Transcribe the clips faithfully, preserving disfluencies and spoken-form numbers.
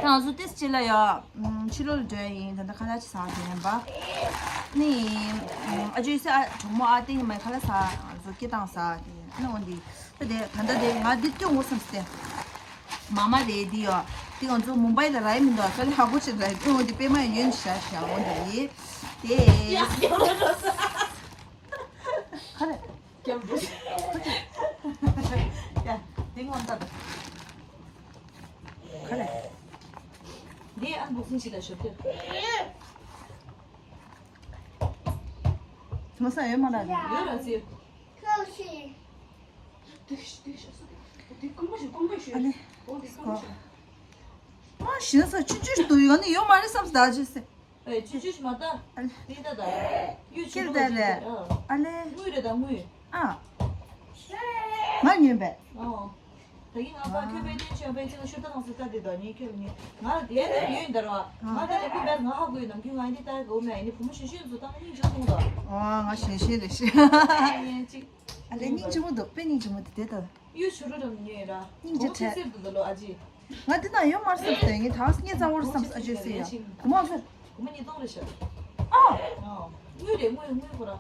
ང་ཚོ་ཏིས་ཅི་ལ་ཡ། ཕྱི་ལོགས་ལ་འགྲོ་ཡ་ཡིན། ད་ལྟ་ཁ་ལག་ཅིག་ཟ་འགྲོ་ཡིན་པ། ནི། ཨ་ཅོའི་སྲས་ཨ་གྲོགས་མོ་ཨ་ཏིང་མའི་ཁ་ལག་ཟ། ང་ཚོ་སྐད་བཏང་ཟ། དེ་ནི་འོན་ཏེ། ད་དེ་ད་ལྟ་དེ་ང་འདི་སྟོན་འོ་བསམ་སྟེ། མ་མ་རེད་འདི་ཡ། འདི་ང་ཚོ་མུམ་བྷའི་ལ་རག་མི་འདུག་ས་ལེ་ཧ་གོ་ཆེ་རེད། འོན་ཏེ་པད་མ་ཡོན་ཤ་ཤ་འོན་ཏེ་རེད། དེ། ཁ་རེད། ཡ། དེ་ངོ་ལྟ་དང་། ཁ་རེད། འདི་ཨན་བོག་སིང་ཞིག་ལ་ཞོག་ཐེ། ཚོ་མ་ས་ཡོད་མ་ར། ཡོད་ར་ཟེར། དེ་དེ་ཤ་སོ་དེ་དེ་ཀུན་པ་ཞིག་ཀུན་པ་ཞིག་ཨ་ལེ། འོ་དེ་ཀུན་པ་ཞིག་ཨ་ཞེས་ས་ཆུ་ཆུ་དུ་ཡོད་ནི་ཡོད་མ་རེད་བསམ་ས་ད་ཅི་སེ། ཨེ་ཆུ་ཆུ་ཞིག་མ་ལྟ། ཨ་ལེ། དེ་ལྟ་ད། ཡུ་ཆུ་ཀེར་ད་རེད། ཨ་ལེ། དངུལ་རེད་ད་དངུལ། ཨ། ང་ཉོས་པས། ཨོ། ད་གིན་ང་ཕར་ཁྱོད་པའི་སྟེང་ཆོས་པའི་སྟེང་ཤོར་ད་ལང་སི་ལྟ་དེ་དང་ཉིན་ཁྱོད་ཉིན་ང་ལ་དེ་ཡོད་ཡོད་འདར་བ། ང་ད་ལས་ཁུ་བས་ང་ཧ་གོ་ཡོད་ནམ་རྒྱུན་ང་ཡིན་དེ་ལྟ་གོ་མེད་ཡིན་དེ་བུ་མོ་ཞོན་ཞོན་ཚོ་ད་ང་སྙིང་རྗེ་སོང་ད། ཨོ་ང་ཞོན་ཞོན་རེད་ཤི། ཡིན་ཅིག་ཨ་ལེ་སྙིང་རྗེ་མོ་འདུག་དཔེ་སྙིང་རྗེ་མོ་འདུག་དེ་ད། གཡུ་བྱུ་རུ་རམ་ཉོས་ར། སྙིང་རྗེ་བོ་ཁྱི་བྲལ། སེར་དུ་ད་ལོ་ཨ་ཅི། ང་འདི་ན་ཡོད་མར་སེམས་ཏེ་ངས་ཐག་སྙེ་རྩ་བོར་བསམ་ཨ་ཅོས་སེ་ཡ། གོ་མ་ཟེར། གོ་མ་ཉིས་སྟོང་རེད་ཤག་ཨ། ཨ། དངུལ་རེད་དངུལ་དངུལ་ཁོ་ར།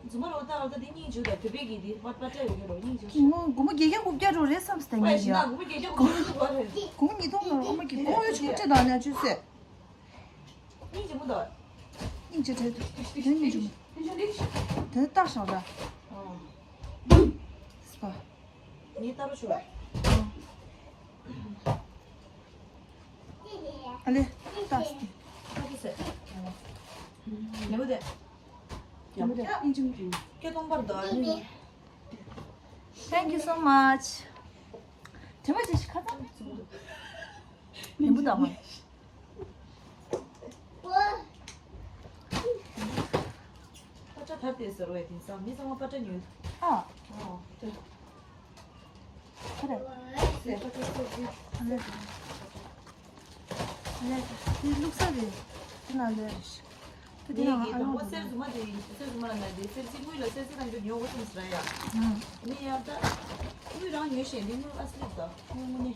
རྫུན་མ་རོ་ད་ར་ད་དེ་སྙིང་རྗེ་ད་དེ་པེ་གི་དེ་པ་པ་ཏྲ་ཡོད་གི་རོ་སྙིང་རྗེ་ཤག་ངོ་གོ་མ་བརྒྱད་བརྒྱ་དགུ་བརྒྱ་རོ་རེད་བསམ་སྟེ་ངས་ཡ། གོ་མ་བརྒྱད་བརྒྱ་དགུ་བརྒྱ་རོ་རེད། གོ་མ་ཉིས་སྟོང་རོ་གོ་མ་གི་གོ་ཡོད་ཆུང་ཅི་ད་ནས་ཨ་ཅོས་སེ། སྙིང་རྗེ་མོ་དང་། སྙིང་རྗེ་བྲལ་འདུག་དེ་སྙིང་རྗེ་མོ། དེ་ནི་རྟགས་བཞག་ར། སྤ། ངའི་ལྟ་རུ་ཆུ་བ། ཨ་ལེ། ལྟ་སྟེ། ལྟ་རུ་ཟེར། ལེ་བོ་དེ། ལེ་བོ་དེ་སྙིང་རྗེ་མོ་རེད། སྐད་གཏོང་བར་དོ། Thank you so much. དྲི་མ་ཅི་ཞིག་ཁ་ཚ། ལེ་བོ་དང་མ། པ་ཏྲ་དར་ཏེ་ཟེར་བས་དེང་སང་མི་ཚང་མ་པ་ཏྲ་ཉོས། ཨ། ཨོ། ཁ་རེད། ཟེར་པ་ཏྲ་ཟེར་གི། ཨ་ལེ། ཨ་ལེ། དེ་བླུག་ས་རེད། དེ་ན་ལེ་རེད། དེ་དེ་ཡིན་ན་གི་ཨ་དང་པོ་གསེར་གཟུགས་མ་དེ་ཡིན་གསེར་གཟུགས་མ་ལ་ན་དེ་གསེར་ཚིག་དངུལ་ལ་གསེར་ཚིག་དང་རྒྱུ་ཉོ་དགོས་ཙམ་ཟེར་ཡ། ཨ་ནི་ཡང་ད། དངུལ་རང་ཉོས་ཤེས་འདི་དངུལ་ཨ་སི་ལེབ་ད་དངུལ་དངུལ་ནི།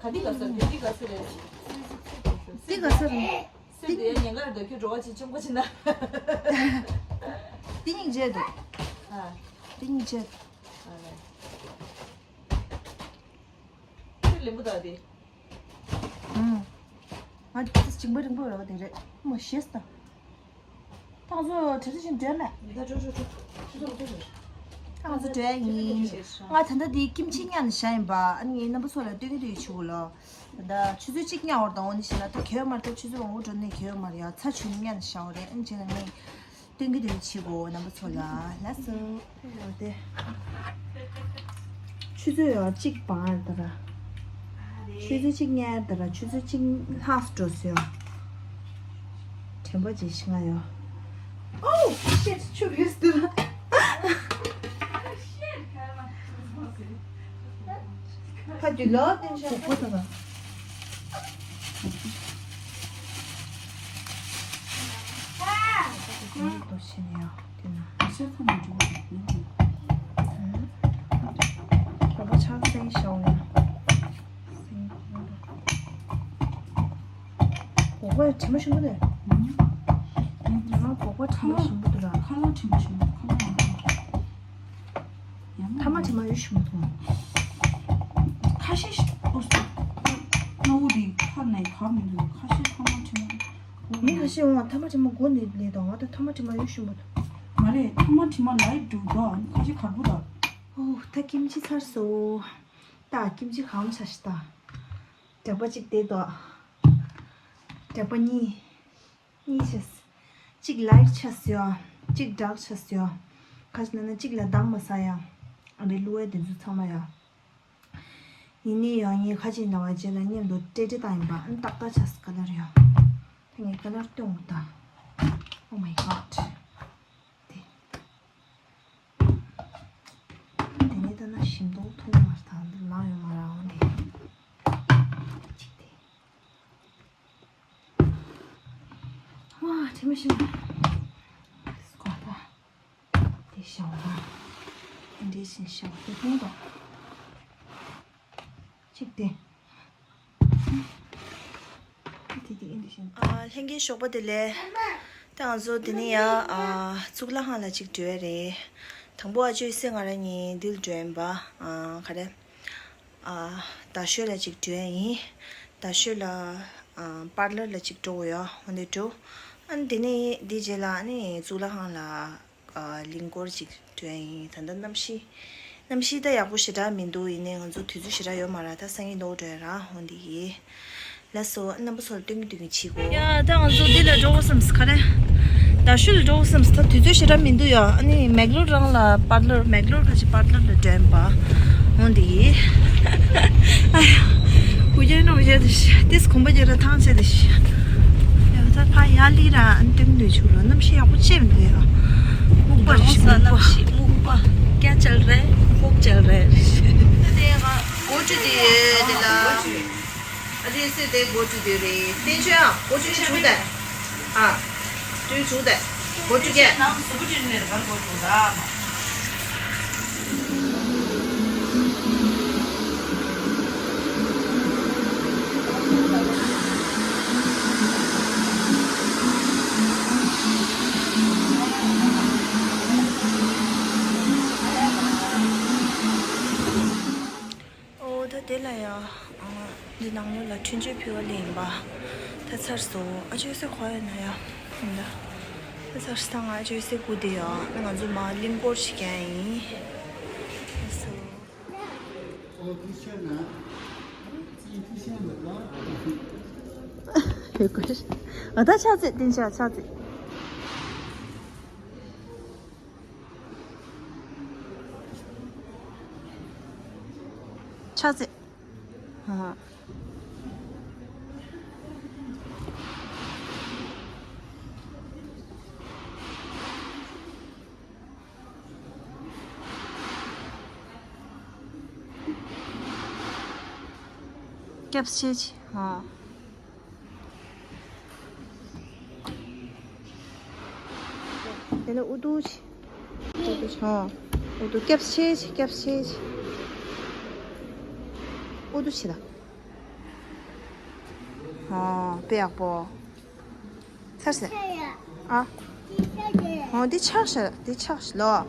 ག་འདི་ག་ས་རེད་འདི་ག་ས་རེད། འདི་ག་ས་རེད། སེམས་དེ་ཡང་ཉེན་ཁ་རེད་འདུག་ཁྱོད་འགྲོ་བ་ཅིག་ཆེན་པོ་ཕྱིན་ན། འདི་སྙིང་རྗེ་འདུག་ཨ། འདི་སྙིང་རྗེ་འདུག་ཨ་ལེ། ཁྱོད་ལེན་པོ་དག་དེ། ཨང་། ང་འདི་ཅིང་པ་རིང་པོ་ར་བ་དེ་རེད་མོ་ཤེས་ད། ད་ང་ཚོ་གྲ་སྒྲིག་བྱེད་འགྲོ་མེད། ད་འགྲོ་འགྲོ་འགྲོ། ད་ང་ཚོ་འགྲོ་ཡ་ཡིན། ང་ད་ལྟ་འདི་ཀིམ་ཆི་བརྙན་བཞག་ཡིན་པ། ཨ་ནི་ངའི་རྣམ་པ་ཚོ་ལ་སྟོན་གི་འདུག་ཡོད་ཆུ་གུ་ལོ། ད་ཆུ་ཚོད་གཅིག་ཉལ་བར་དང་འོ་ནི་ཞིག་ལ་ད་གེ་བ་མར་ད་ཆུ་ཚོད་འོང་འགྲོ་ནས་གེ་བ་མར་ཡ་ཚ་ཆུ་ནི་བརྙན་བཞག་རེད། ཨ་ནི་བྱས་ན་ངས་སྟོན་གི་འདུག་ཡོད་ཆུ་གུ་རྣམ་པ་ཚོ་ལ་ལགས་སོ། འོ་དེ། ཆུ་ཚོད་ཡོད་གཅིག་བར་ད་ར། ཆུ་ཚོད་གཅིག་ཉལ་ད་ར་ཆུ་ཚོད་གཅིག་ལྷག་འགྲོ་སོང་ཡ། དྲན་པ་ཅིག་ཤི་ང་ཡོད། Oh shit ཆུ་རིས་དུ་ལ། ཕ་དུས་ལོ་བསྟན་ཤག་གོ་ད་ལ། ཁོ་ནི་ཏོ་ཤི་ནི་ཡ་དེ་ན། ཤ་ཁ་མ་འགྲོ་བ་ཡིན། གོ་བ་ཆགས་སེང་ཤའོ་ཡ། སེང་། གོ་བ་དྲི་མ་ཞིམ་པོ་དེ། ང་གོ་བ་དྲི་མ་ཞིམ་པོ་དེ་ར། ཁ་ལག་དྲི་མ་ཞིམ་པོ་ཁ་ལག་ཡང་། ཐ་མ་དྲི་མ་ཡོད་ཞིམ་པོ་དེ། ཁ་ཤས་ཤིག་ཨོ་སི། སྣ་བུ་དེ་ཁ་ནས་ག་མི་འདུག་ཁ་ཤས་ཐ་མ་དྲི་མ། མི་ཁ་ཤས་འོང་ཐ་མ་དྲི་མ་མགོ་ནས་ལས་དང་ང་ད་ཐ་མ་དྲི་མ་ཡོད་ཞིམ་པོ་དེ། མ་རེད་ཐ་མ་དྲི་མ་ལའི་འདུག་ད་ཁ་ཤས་གར་པོ་ད། ཨོ་ད་ཀིམ་ཆི་ཚར་སོང་། ད་ཀིམ་ཆི་གང་བྱ་ཤི་ད། འདྲ་པ་གཅིག་དེ་དོ། འདྲ་པ་གཉིས། གཉིས་བྱས། གཅིག་ལའིཊ་ཆགས་སོ། གཅིག་ཌརྐ་ཆགས་སོ། ཁ་ཅིག་ན་ན་གཅིག་ལ་དྭངས་མ་ཟ་ཡ། ཨ་རེ་བླུག་ཡ་དེ་ཚོ་ཚང་མ་ཡ། ཡིན་ནི་ཡང་ངས་ཁ་ཅིག་ན་བ་རྗེས་ལ་མཉམ་དུ་ཏྲེ་ཏྲེ་བཏང་ཡིན་པ་ཨ་ཏག་ཏག་ཆགས་སོ་ཀ་ལར་ཡ། ད་ངས་ཀ་ལར་སྟོན་འོ་ད། Oh my god། དེ། དེ་ནས་ལྟ་ན་ཞིམ་མདོག་མཐོང་མ་ཐག་འདི་ལངས་ཡོང་མ་རག་འོང་དེ། གཅིག་དེ། ཨ་དྲི་མ་ཞིམ། སྐོར་ད། དེ་ཤའོ་ར། དེ་འདྲས་ཤིང་ཤའོ་དེ་ཕུང་དང་། གཅིག་དེ། ཨ། ལྷན་རྒྱས་ཞོགས་པ་བདེ་ལེགས། ད་ང་ཚོ་འདི་ནས་ཡ། ཨ། གཙུག་ལག་ཁང་ལ་ཅིག་འགྲོ་ཡ་རེད། དང་པོ་ཨ་ཅོ་ཡེ་སེ་ང་རང་གཉིས་འདིར་འགྲོ་ཡིན་པ། ཨ། ག་རེ། ཨ། རྡ་ཤོད་ལ་ཅིག་འགྲོ་ཡ་ཡིན། རྡ་ཤོད་ལ། ཨ། པར་ལར་ལ་ཅིག་འགྲོ་དགོས་ཡ། འོ་འདི་འགྲོ། ཨ་ནི་འདི་ནས་འདི་རྗེས་ལ་ཨ་ནི་གཙུག་ལག་ཁང་ལ། ཨ། གླིང་སྐོར་ཅིག་འགྲོ་ཡ་ཡིན། ད་ལྟ་གནམ་གཤིས། གནམ་གཤིས་ད་ཡག་པོ་ཞེ་དྲག་མི་འདུག་ཡིན་ནའི་ང་ཚོ་དུས་ཚོད་ཞེ་དྲག་ཡོད་མ་རེད། ད་སང་ཉིན་ལོག་འགྲོ་ཡ་ར། འོ་འདི་ཡིན། ལགས་སོ། རྣམ་པ་ཚོར་སྟོན་གྱི་སྟོན་གྱི་བྱེད་དགོས། ཡ། ད་ང་ཚོ་འདི་ལ་འགྲོ་དགོས་བསམས། ག་རེ། རྡ་ཤོད་ལ་འགྲོ་དགོས་བསམས། ད་དུས་ཚོད་ཞེ་དྲག་མི་འདུག་ཡ། ཨ་ནི་མེག་ལོར་རང་ལ་པར་ལར། མེག་ལོར་ཁ་ཅིག་པར་ལར་ལ་འགྲོ་ཡིན་པ། འོ་འདི་ཡིན། ཨ་ཡ། གུ་རྒྱལ་ནོར་རྒྱལ་དེ་ཤི། ཏིས་གོམ་པ་རྒྱལ་ར་ཐང་ཆད་དེ་ཤི། ཡ། ད་ཕ་ཡ་ལི་ར་ཨན་སྟོན་འདོད་ཆུ་ལོ། གནམ་གཤིས་ཡག་པོ་ཅེ་མི་འདུག་ཡ། སྨུག་པ་རེད་ཤི། སྨུག་པ། སྨུག་པ། क्या चल रहा है? खूब चल रहा है। དེ་ཡ་ག་སྒོ་ཁྲུས་དེ་དེ་ལ། ཨ་ཅེ་སེ་དེ་སྒོ་ཁྲུས་དེ་རེད། བསྟན་ཆོས་ཨ། སྒོ་ཁྲུས་བྱུང་དེ། ཨ། ཁྲུས་བྱུང་དེ། སྒོ་ཁྲུས་ཀྱི། ཨོ། ད་དེ་ལ་ཡ། ཨ། འདི་ནང་ལོགས་ལ་འཕྲིན་བཅོལ་ཕུལ་བ་ལེན་པ། ད་ཚར་སོང་། ཨ་ཅོ་ཡེ་སེ་ག་པར་ཡོད་ན་ཡ། ཡིན་ད། ད་ཚར་སོང་། ང་ཨ་ཅོ་ཡེ་སེ་སྒུག་བསྡད་ཡོད། ང་ཚོ་མར་གླིང་སྐོར་བྱེད་མཁན་ཡིན། ལགས་སོ། ཨ། ད་ཕྱག་འཚལ། བསྟན་ཆོས་ཕྱག་འཚལ། ཕྱག་འཚལ། ཨ། སྐྱབས་ཆེ་ཆེ། ཨ། དེ་ནས་ཨུ་ཏུ་ཆེ། ཨུ་ཏུ་ཆེ། ཨ། ཨུ་ཏུ། སྐྱབས་ཆེ་ཆེ། སྐྱབས་ཆེ་ཆེ། ཨུ་ཏུ་ཆེ་ད། ཨ། དཔེ་ཡག་པོ། ཚར་སོང་། ཨ། ཨོ། འདི་ཆག་ཤ། འདི་ཆག་ཤ་ལོ།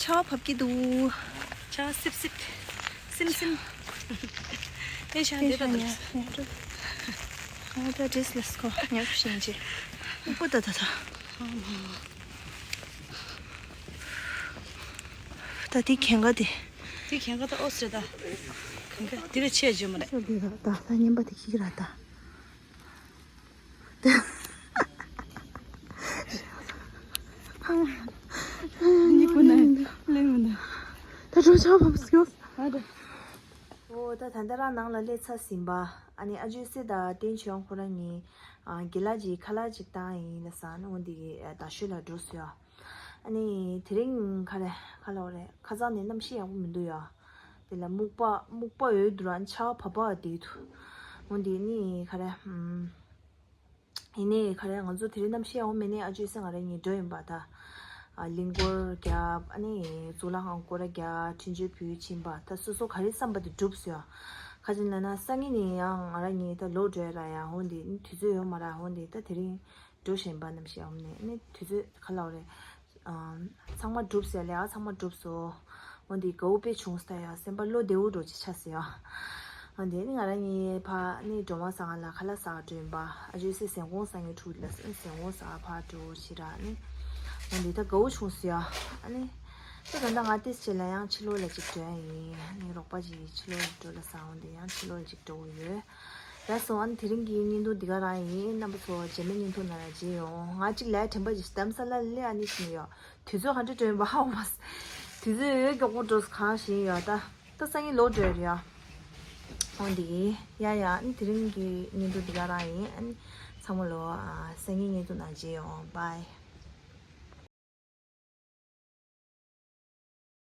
ཆར་པ་བབས་ཀྱི་འདུག་ཆར་པ་སིབ་སིབ། སིམ་སིམ། ཨེ་ཤ་འདི་ལ་ད། ཨ། ད་ཌེ་རེ་སི་ལ་སི་ཀོ་ཉོབ་ཤིང་ཅི། སྨུག་པ་ད་ད་ད། ད་དེ་གན་ག་དེ། དེ་གན་ག་ད། ཨོ་སི་རེད་ད། གན་ག་དེ་ལ་ཆེ་བརྗོད་མ་རེད། ད་ད་ད་ཉན་པ་དེ་ཁྱི་ར་ད། ཉི་གུ་ནས་ལེན་མི་འདུག་ད་གྲོ་ཆ་བབས་སྐྱོ། ཨ་ད། ཨོ། ད་ད་ལྟ་རང་ནང་ལ་སླེབས་ཚར་ཟིན་པ། ཨ་ནི་ཨ་ཇོ་སེ་དང་བསྟན་ཆོས་ཁོ་རང་གཉིས། ཨ། དགེ་ལགས་ཀྱིས་ཁ་ལག་ཅིག་བཏང་ཡིན་ལབ་སོང་། ཨ་ནི་འོ་འདི་གི་རྡ་ཤོད་ལ་འགྲོ་སོང་ཡ། ཨ་ནི་དེ་རིང་ག་རེ་ག་ལབ་དགོས་རེད། ཁ་སང་ནས་གནམ་གཤིས་ཡག་པོ་མི་འདུག་ཡ། དེ་ལ་སྨུག་པ་སྨུག་པ་ཡོད་འདུག་ར། ཆར་པ་བབས་བསྡད་འདུག་འོ་འདི་ནི་ག་རེ། ཨམ། ཡིན་ནའི་ག་རེ། ང་ཚོ་དེ་རིང་གནམ་གཤིས་ཡག་པོ་མེད་ནའི་ཨ་ཇོ་སེ་ང་རང་གཉིས་འགྲོ་ཡིན་པ་ད། ཨ། གླིང་སྐོར་རྒྱབ། ཨ་ནི་གཙུག་ལག་ཁང་སྐོར་ར་རྒྱབ། འཕྲིན་བཅོལ་ཕུལ་ཕྱིན་པ། ད་སོ་སོ་ག་རེ་བསམ་པ་དེ་འགྲུབ་སོང་ཡ། ག་ཅི་ལབ་ན་སང་ཉིན་ནས་ཡང་ང་རང་གཉིས་ད་ལོག་འགྲོ་ཡ་ར་ཡ། འོ་འདི་ནི་དུས་ཚོད་ཡོད་མ་ར། འོ་འདི་ད་དེ་རིང་འགྲོ་བཞིན་པ། གནམ་གཤིས་ཡག་པོ་མེད་ནའི་དུས་ཚོད་ག་ལབ་དགོས་རེད། ཨ། ཚང་མ་འགྲུབ་སོང་ཡ། ལས་ཀ་ཚང་མ་འགྲུབ་སོང་། འོ་འདི་དགའ་བོ་དཔེ་བྱུང་སོང་ད་ཡ། སེམས་པ་བློ་བདེ་བོ་འདྲ་ཅིག་ཆགས་སོང་ཡ། འོ་འདི་ནི་ང་རང་གཉིས་ཕར་ནི་སྒྲོལ་མ་ཟ་ག་ལ་ཁ་ལག་ཟ་ག་འགྲོ་ཡིན་པ། ཨ་ཇོ་སེ་ཟན་གོང་ཟ་མཁན་ཕྲུ་གུ་ལ་ཟན་གོང་ཟ་ག་ཕར་འགྲོ་ཕྱིན་ར་ནི། འོ་འདི་ད་དགའ་བོ་བྱུང་སོང་ཡ། ཨ་ནི་ད་ད་ལྟ་ང་ཏིས་བྱས་ལ་ཡང་ཕྱི་ལོགས་ལ་ཅིག་འགྲོ་ཡ་ཡིན། ཨ་ནི་རོགས་པ་ཅིག་ཕྱི་ལོགས་ལ་འགྲོ་ལབ་སོང་། འོ་འདི་ཡང་ཕྱི་ལོགས་ལ་ཅིག་འགྲོ་གི་ཡོད། ལགས་སོ། ཨ་ནི་དེ་རིང་གི་བརྙན་ཐུང་འདི་ག་རང་ཡིན། རྣམ་པ་ཚོ་རྗེས་མའི་བརྙན་ཐུང་ནང་ལ་མཇལ་ཡོང་། ང་གཅིག་ལས་དྲན་པ་ཅིག་གདམ་ས་ལ་ལས་ཨ་ནི་ཞིག་ཡོད། དུས་ཚོད་ག་འདྲ་འགྲོ་ཡིན་པ་ཧ་གོ་མ་སོང་། དུས་ཚོད་ཡོད་མགྱོགས་པོ་འགྲོ་སོང་། གང་ཞིག་ཡོད་ད། ད་སང་ཉིན་ལོག་འགྲོ་ཡ་རེད་ཡ། འོ་འདི་ཡ་ཡ། ཨ་ནི་དེ་རིང་གི་བརྙན་ཐུང་འདི་ག་རང་ཡིན། ཨ་ནི་ཚང་མ་ལོ་ཨ་སང་ཉིན་བརྙན་ཐུང་ནང་མཇལ་ཡོང་། བཱའི།